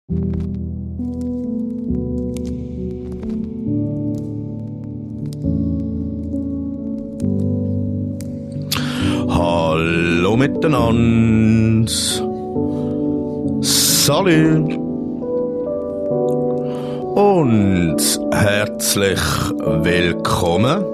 Hallo miteinander. Salut. Und herzlich willkommen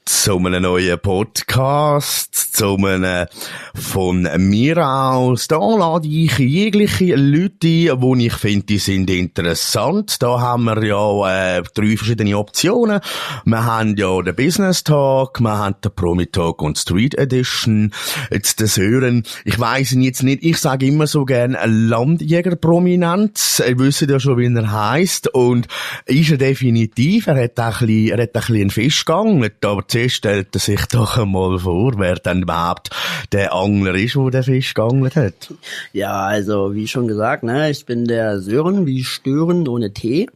zu einem neuen Podcast, zu einem von mir aus. Da lade ich jegliche Leute ein, die ich finde, die sind interessant. Da haben wir ja 3 verschiedene Optionen. Wir haben ja den Business Talk, wir haben den Promi Talk und Street Edition. Jetzt das Hören, ich weiss jetzt nicht, ich sage immer so gern Landjäger-Prominenz. Ihr wisst ja schon, wie er heisst. Und ist er definitiv, er hat ein bisschen einen Fisch gegangen. Aber zuerst stellt er sich doch einmal vor, wer dann überhaupt der Angler ist, der den Fisch geangelt hat. Ja, also wie schon gesagt, ne, ich bin der Sören, wie störend ohne T.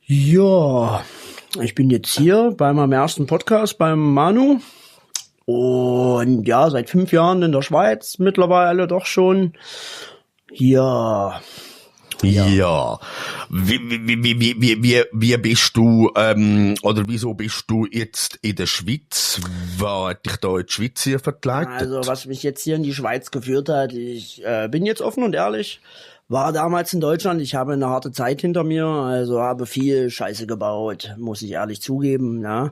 Ja, ich bin jetzt hier bei meinem ersten Podcast beim Manu und ja, seit 5 Jahren in der Schweiz mittlerweile doch schon. Ja. Wie bist du, oder wieso bist du jetzt in der Schweiz? Was hat dich da in die Schweiz hier verkleidet? Also, was mich jetzt hier in die Schweiz geführt hat, ich bin jetzt offen und ehrlich, war damals in Deutschland, ich habe eine harte Zeit hinter mir, also habe viel Scheiße gebaut, muss ich ehrlich zugeben, ja.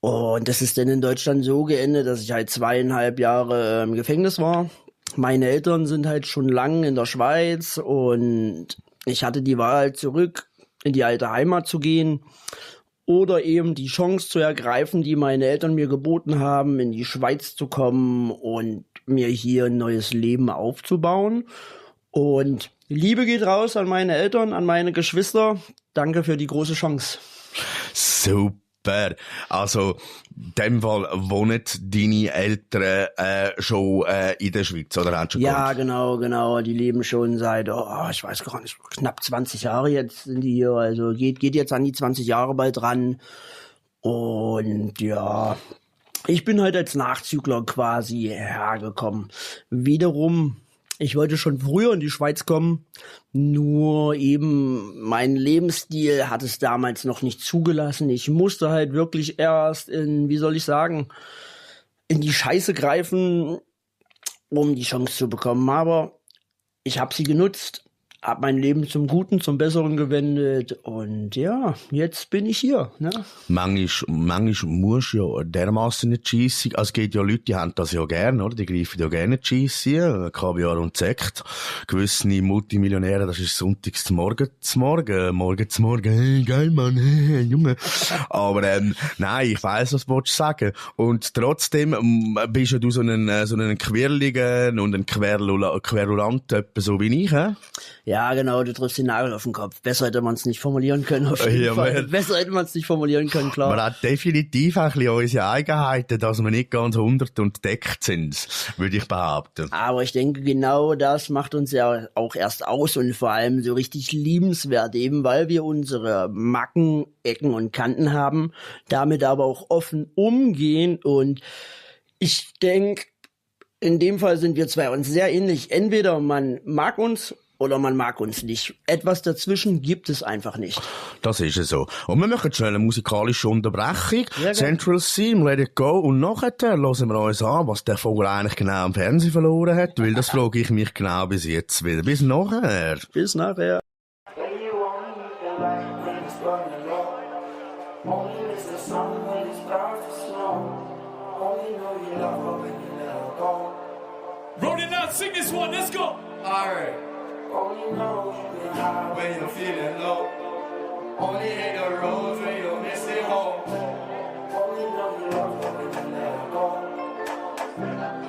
Und das ist dann in Deutschland so geendet, dass ich halt 2,5 Jahre im Gefängnis war. Meine Eltern sind halt schon lange in der Schweiz und ich hatte die Wahl, zurück in die alte Heimat zu gehen oder eben die Chance zu ergreifen, die meine Eltern mir geboten haben, in die Schweiz zu kommen und mir hier ein neues Leben aufzubauen. Und Liebe geht raus an meine Eltern, an meine Geschwister. Danke für die große Chance. Super. Also, in dem Fall wohnen deine Eltern schon in der Schweiz, oder haben schon Ja, genau. Die leben schon seit, ich weiß gar nicht, knapp 20 Jahre jetzt sind die hier. Also geht jetzt an die 20 Jahre bald ran. Und ja, ich bin halt als Nachzügler quasi hergekommen. Wiederum, ich wollte schon früher in die Schweiz kommen, nur eben mein Lebensstil hat es damals noch nicht zugelassen. Ich musste halt wirklich erst in die Scheiße greifen, um die Chance zu bekommen. Aber ich habe sie genutzt, habe mein Leben zum Guten, zum Besseren gewendet und ja, jetzt bin ich hier. Ne? Manchmal musst du ja dermassen nicht schiessen. Also es gibt ja Leute, die haben das ja gerne, oder? Die greifen ja gerne schiessen, Kaviar und Sekt. Gewisse Multimillionäre, das ist sonntags morgen, hey, geil, Mann, hey, Junge. Aber nein, ich weiss, was du sagen. Und trotzdem bist ja du so einen Quirligen und ein Querulant, etwa so wie ich, hä? Ja, genau, du triffst den Nagel auf den Kopf. Besser hätte man es nicht formulieren können, auf jeden Fall. Besser hätte man es nicht formulieren können, klar. Man hat definitiv ein bisschen unsere Eigenheiten, dass wir nicht ganz 100 und deckt sind, würde ich behaupten. Aber ich denke, genau das macht uns ja auch erst aus und vor allem so richtig liebenswert, eben weil wir unsere Macken, Ecken und Kanten haben, damit aber auch offen umgehen und ich denke, in dem Fall sind wir zwei uns sehr ähnlich. Entweder man mag uns oder man mag uns nicht. Etwas dazwischen gibt es einfach nicht. Das ist es so. Und wir machen schnell eine musikalische Unterbrechung. Central Theme, Let It Go. Und nachher hören wir uns an, was der Vogel eigentlich genau am Fernsehen verloren hat. Weil das frage ich mich genau bis jetzt wieder. Bis nachher. Bis nachher. Rolling out, sing this one, let's go! Alright. Only know you get high when you're feeling low. Only hit the roads when you're missing home. Only know you love her when you let her go.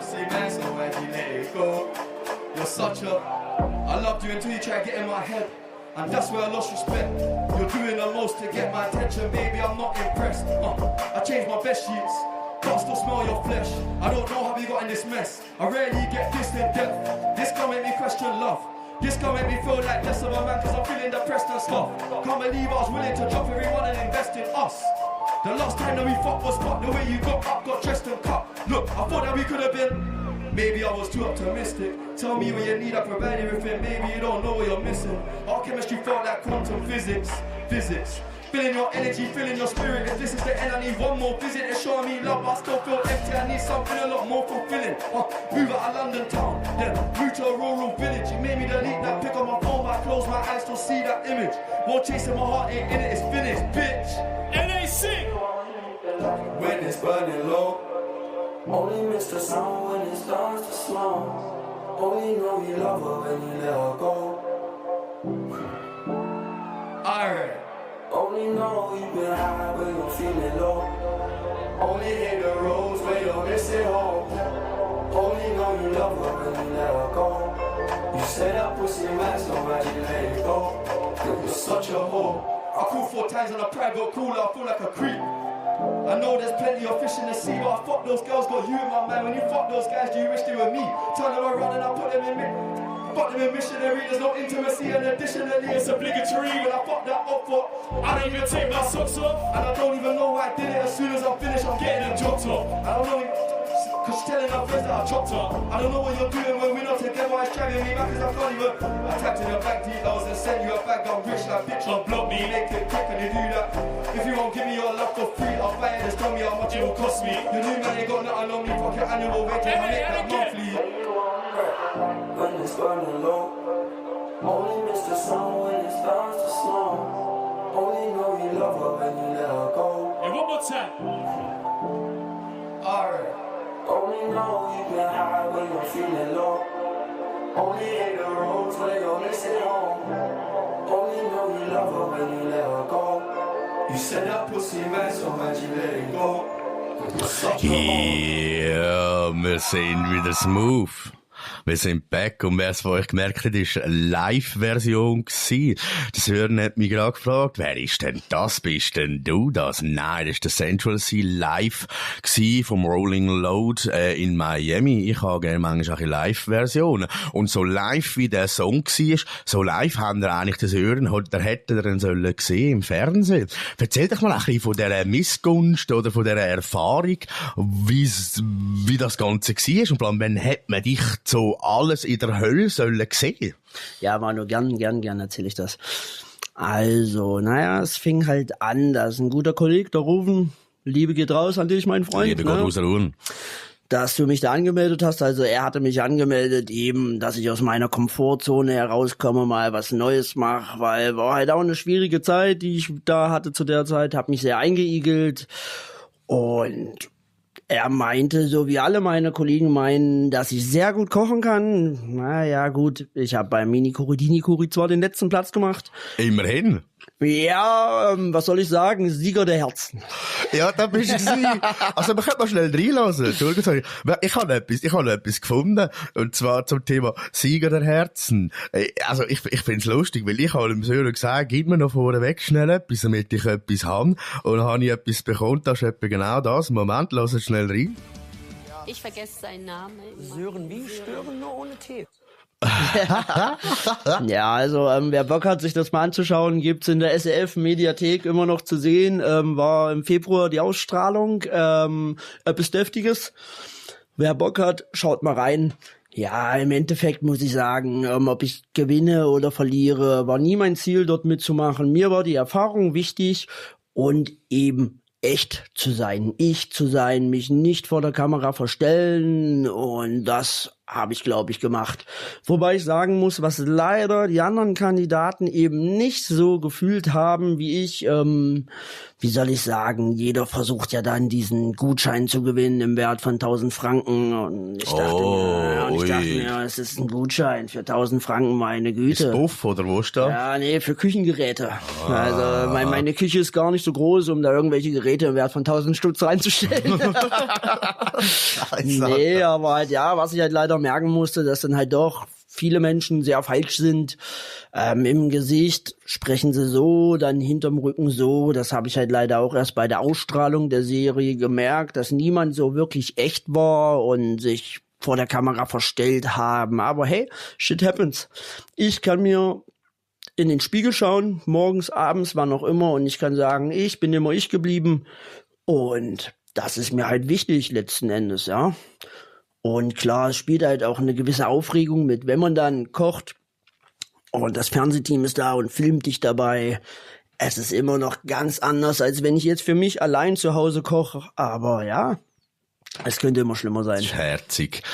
See, man, so when you let it go. You're such a... I loved you until you tried to get in my head. And that's where I lost respect. You're doing the most to get my attention, baby, I'm not impressed. I changed my best sheets. But I still smell your flesh. I don't know how you got in this mess. I rarely get this in depth. This can't make me question love. This can't make me feel like less of a man, cause I'm feeling depressed and stuff. Can't believe I was willing to drop everyone and invest in us. The last time that we fucked was fucked. The way you got up, got dressed and cut. Look, I thought that we could have been Maybe I was too optimistic. Tell me what you need, I provide everything. Maybe you don't know what you're missing. Our chemistry felt like quantum physics. Feeling your energy, feeling your spirit. If this is the end, I need one more visit. They're showing me love, but I still feel empty. I need something a lot more fulfilling. Move out of London town, then move to a rural village. You made me delete that pic on my phone, but I close my eyes, still see that image. More chasing my heart, ain't in it, it's finished, bitch. NAC! When it's burning low, only miss the sun when it starts to slow. Only know you love her when you let her go. Alright. Only know you've been high when you're feeling low. Only hit the roads when you're missing home. Only know you love her when you let her go. You said that pussy man, so why'd you let it go? You're such a hoe. I call 4 times on a private cooler, I feel like a creep. I know there's plenty of fish in the sea, but I fuck those girls, got you in my mind. When you fuck those guys, do you wish they were me? Turn them around and I put them in fuck them in missionary, there's no intimacy, and additionally it's obligatory. When I fuck that up for, I don't even take my socks off. And I don't even know why I did it. As soon as I'm finished, I'm getting them chopped off. I don't know, cause she's telling her friends that I chopped her. I don't know what you're doing when we're not together. It's driving me back cause I can't even. I tapped in your bank details and sent you a bag. I'm rich like bitch, unblock me, make it quick and you do that. If you won't give me your love for free, I'll buy it, just tell me how much it will cost me. Your new man ain't got nothing on me, fuck your annual wage, I make that monthly. When it's burning low, only miss the sun when it starts to snow. Only know you love her when you let her go. And one more time. Alright. Only know you've been high when you're feeling low. Only hit the roads when you're missing home. Only know you love her when you let her go. You said that pussy man, so why'd you let it go? Ja, wir sind wieder smooth. Wir sind back und wer es von euch gemerkt hat, ist eine Live-Version gewesen. Das Hören hat mich gerade gefragt, wer ist denn das? Bist denn du das? Nein, das war der Central C live gewesen vom Rolling Loud in Miami. Ich habe gerne manchmal auch Live-Versionen. Und so live wie der Song war, so live haben wir eigentlich das Hören, oder hätte er ihn sollen gesehen im Fernsehen. Erzähl doch mal ein bisschen von dieser Missgunst oder von dieser Erfahrung, wie das Ganze war. Und vor allem, wann hat man dich so alles in der Hölle sollen sehen? Ja, Manu, gern erzähle ich das. Also, naja, es fing halt an, da ist ein guter Kollege, der Rufen, Liebe geht raus an dich, mein Freund. Liebe Gott, muss er ruhen. Dass du mich da angemeldet hast, also er hatte mich angemeldet, eben, dass ich aus meiner Komfortzone herauskomme, mal was Neues mache, weil war halt auch eine schwierige Zeit, die ich da hatte zu der Zeit, habe mich sehr eingeigelt und er meinte, so wie alle meine Kollegen meinen, dass ich sehr gut kochen kann. Naja, gut, ich habe beim Mini-Kuri zwar den letzten Platz gemacht. Immerhin. Ja, was soll ich sagen? Sieger der Herzen. Ja, da bist du gewesen. Also, man könnte mal schnell reinlassen. Entschuldigung, ich habe etwas gefunden. Und zwar zum Thema Sieger der Herzen. Also, ich find's lustig, weil ich habe dem Sören gesagt, gib mir noch vorweg schnell etwas, damit ich etwas habe. Und dann habe ich etwas bekommen, das ist etwa genau das. Moment, lass schnell rein. Ich vergesse seinen Namen. Sören wie? Stören nur ohne Tee. Ja, also wer Bock hat, sich das mal anzuschauen, gibt's in der SRF-Mediathek immer noch zu sehen. War im Februar die Ausstrahlung. Etwas Deftiges. Wer Bock hat, schaut mal rein. Ja, im Endeffekt muss ich sagen, ob ich gewinne oder verliere, war nie mein Ziel, dort mitzumachen. Mir war die Erfahrung wichtig und eben echt zu sein, ich zu sein, mich nicht vor der Kamera verstellen, und das habe ich, glaube ich, gemacht. Wobei ich sagen muss, was leider die anderen Kandidaten eben nicht so gefühlt haben wie ich, wie soll ich sagen, jeder versucht ja dann diesen Gutschein zu gewinnen im Wert von 1000 Franken, und ich dachte mir, es ist ein Gutschein für 1000 Franken, meine Güte. Ist Buff oder wo ist das? Ja, nee, für Küchengeräte. Also meine Küche ist gar nicht so groß, um da irgendwelche Geräte im Wert von 1000 Stutz reinzustellen. Nee, aber halt, ja, was ich halt leider merken musste, dass dann halt doch viele Menschen sehr falsch sind. Im Gesicht sprechen sie so, dann hinterm Rücken so. Das habe ich halt leider auch erst bei der Ausstrahlung der Serie gemerkt, dass niemand so wirklich echt war und sich vor der Kamera verstellt haben. Aber hey, shit happens. Ich kann mir in den Spiegel schauen, morgens, abends, wann auch immer, und ich kann sagen, ich bin immer ich geblieben. Und das ist mir halt wichtig letzten Endes, ja. Und klar, es spielt halt auch eine gewisse Aufregung mit, wenn man dann kocht und das Fernsehteam ist da und filmt dich dabei. Es ist immer noch ganz anders, als wenn ich jetzt für mich allein zu Hause koche. Aber ja, es könnte immer schlimmer sein. Herzig.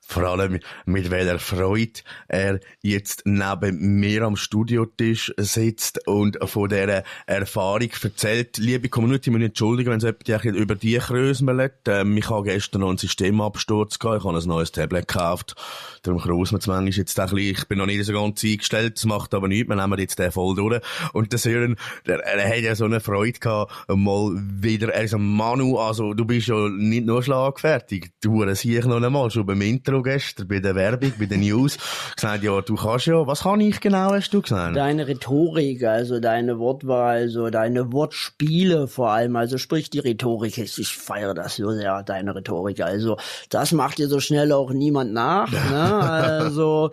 Vor allem mit welcher Freude er jetzt neben mir am Studiotisch sitzt und von dieser Erfahrung erzählt. Liebe Community, ich muss entschuldigen, wenn es jemand über die krösmelt. Ich habe gestern noch einen Systemabsturz gehabt. Ich habe ein neues Tablet gekauft. Darum kröselt es manchmal jetzt ein bisschen. Ich bin noch nicht so ganz eingestellt. Das macht aber nichts. Wir nehmen jetzt den voll durch. Und der Sören, er hat ja so eine Freude gehabt, mal wieder, er ist ein Manu, also du bist ja nicht nur schlagfertig. Du hast hier noch einmal schon beim Intro gestern, bei der Werbung, bei den News, gesagt, ja, du kannst ja, was kann ich genau, hast du gesagt? Deine Rhetorik, also deine Wortwahl, so deine Wortspiele vor allem, also sprich die Rhetorik, ich feiere das so sehr, deine Rhetorik, also das macht dir so schnell auch niemand nach, ne, also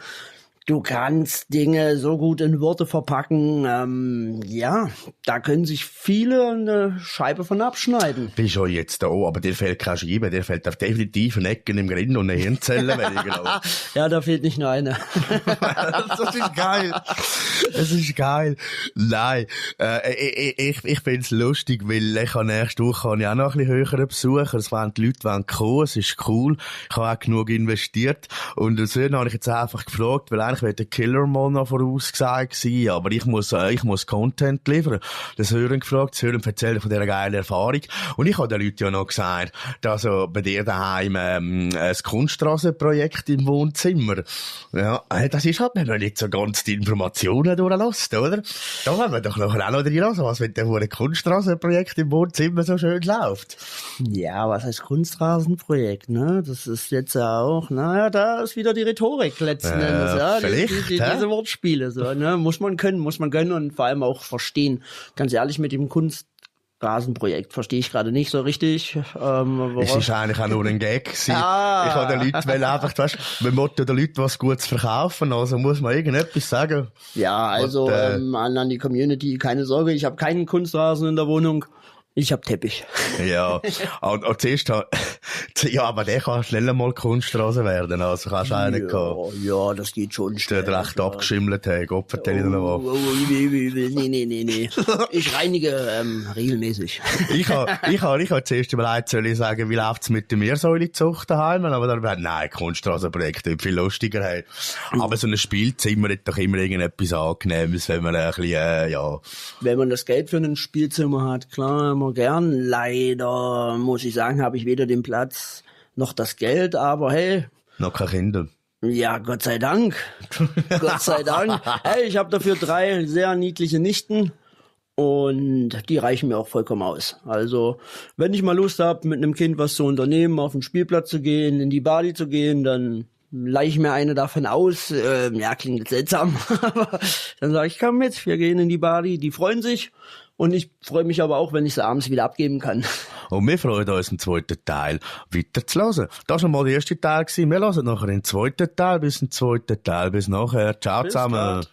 du kannst Dinge so gut in Worte verpacken, ja, da können sich viele eine Scheibe von abschneiden. Bist ja jetzt da, aber dir fehlt keine Scheibe, dir fehlt definitiv ein Ecken im Grind und eine Hirnzelle weniger. Ja, da fehlt nicht nur eine. Das ist geil. Das ist geil. Nein, ich find's lustig, weil ich nächste Woche auch noch ein bisschen höheren Besucher, es wollen die Leute kommen, es ist cool, ich habe auch genug investiert und deswegen habe ich jetzt einfach gefragt, weil eigentlich wird der Killer mal noch vorausgesagt sein, aber ich muss Content liefern. Das Hören gefragt, das Hören erzählt von dieser geilen Erfahrung. Und ich habe den Leuten ja noch gesagt, dass bei dir daheim ein Kunstrasenprojekt im Wohnzimmer, ja, das ist halt noch nicht so ganz die Informationen durchlässt, oder? Da wollen wir doch nachher auch noch reinlassen, was mit dem Kunstrasenprojekt im Wohnzimmer so schön läuft. Ja, was heißt Kunstrasenprojekt, ne? Das ist jetzt auch, naja, da ist wieder die Rhetorik letzten Endes, ja. Diese Wortspiele, so, ne? Muss man können und vor allem auch verstehen. Ganz ehrlich, mit dem Kunstrasenprojekt verstehe ich gerade nicht so richtig. Es ist eigentlich auch nur ein Gag gewesen. Ich habe den Leuten einfach, weißt, wir wollten den Leuten was Gutes verkaufen, also muss man irgendetwas sagen. Ja, also, an die Community, keine Sorge, ich habe keinen Kunstrasen in der Wohnung. Ich hab Teppich. Ja, und zuerst ja, aber der kann schneller mal Kunststraße werden, also kannst du einen haben. Ja, das geht schon schnell. Der recht abgeschimmelt hat, Gott vertell ich dir noch was. Nee. Ich reinige regelmäßig. Ich habe zuerst überlegt, soll ich sagen, wie läuft's mit der Meersäulenzucht daheim, aber dann habe ich nein, Kunststraßenprojekt wird viel lustiger haben. Aber so ein Spielzimmer hat doch immer irgendetwas Angenehmes, wenn man ein bisschen, ja. Wenn man das Geld für ein Spielzimmer hat, klar, immer gern. Leider, muss ich sagen, habe ich weder den Platz noch das Geld, aber hey. Noch keine Kinder. Ja, Gott sei Dank. Gott sei Dank. Hey, ich habe dafür 3 sehr niedliche Nichten und die reichen mir auch vollkommen aus. Also, wenn ich mal Lust habe, mit einem Kind was zu unternehmen, auf den Spielplatz zu gehen, in die Badi zu gehen, dann leih ich mir eine davon aus. Ja, klingt jetzt seltsam, aber dann sage ich, komm mit, wir gehen in die Badi, die freuen sich. Und ich freue mich aber auch, wenn ich sie abends wieder abgeben kann. Und wir freuen uns, im zweiten Teil weiter zu hören. Das war mal der erste Teil. Wir hören nachher den zweiten Teil. Bis zum zweiten Teil. Bis nachher. Ciao zusammen.